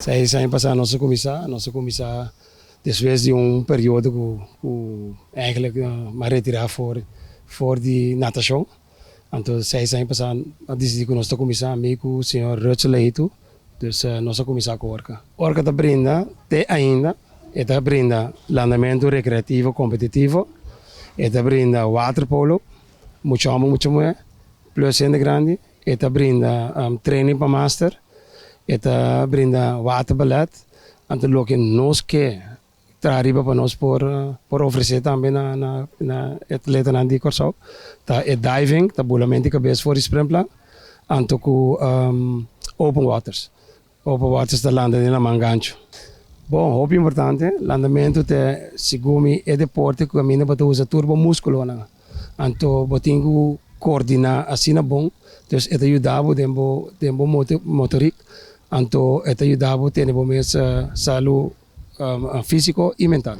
6 aña pasá nos a kuminsá, nos a kuminsá despues di un periodo ku eigenlijk m'a retirá for di natashon. Anto 6 aña pasá a disidí ku nos ta kuminsá, mi ku señor Rutsel Leito, dus nos a kuminsá ku Orca. Orca ta brinda te ainda, e ta brinda landamentu rekreativo kompetitivo, e ta brinda waterpolo, mucha hòmber, mucha muhé, plus hende grandi, e ta brinda training pa master, e ta brinda waterballet, anto loke nos ke traha riba pa nos por ofresé tambe na atletanan di Kòrsou ta e diving, ta bulamentu di kabes for di springplank, anto ku open waters. Open waters ta landa den laman ganchu. Bon, hopi importante, landamentu ta segun mi e deporte ku kaminda bo ta usa tur bo muskulonan. Anto bo tin ku koordiná asina bon, dus e ta yuda bo den bo motorik, anto e ta yuda bo tene bo mes salu físiko i mental.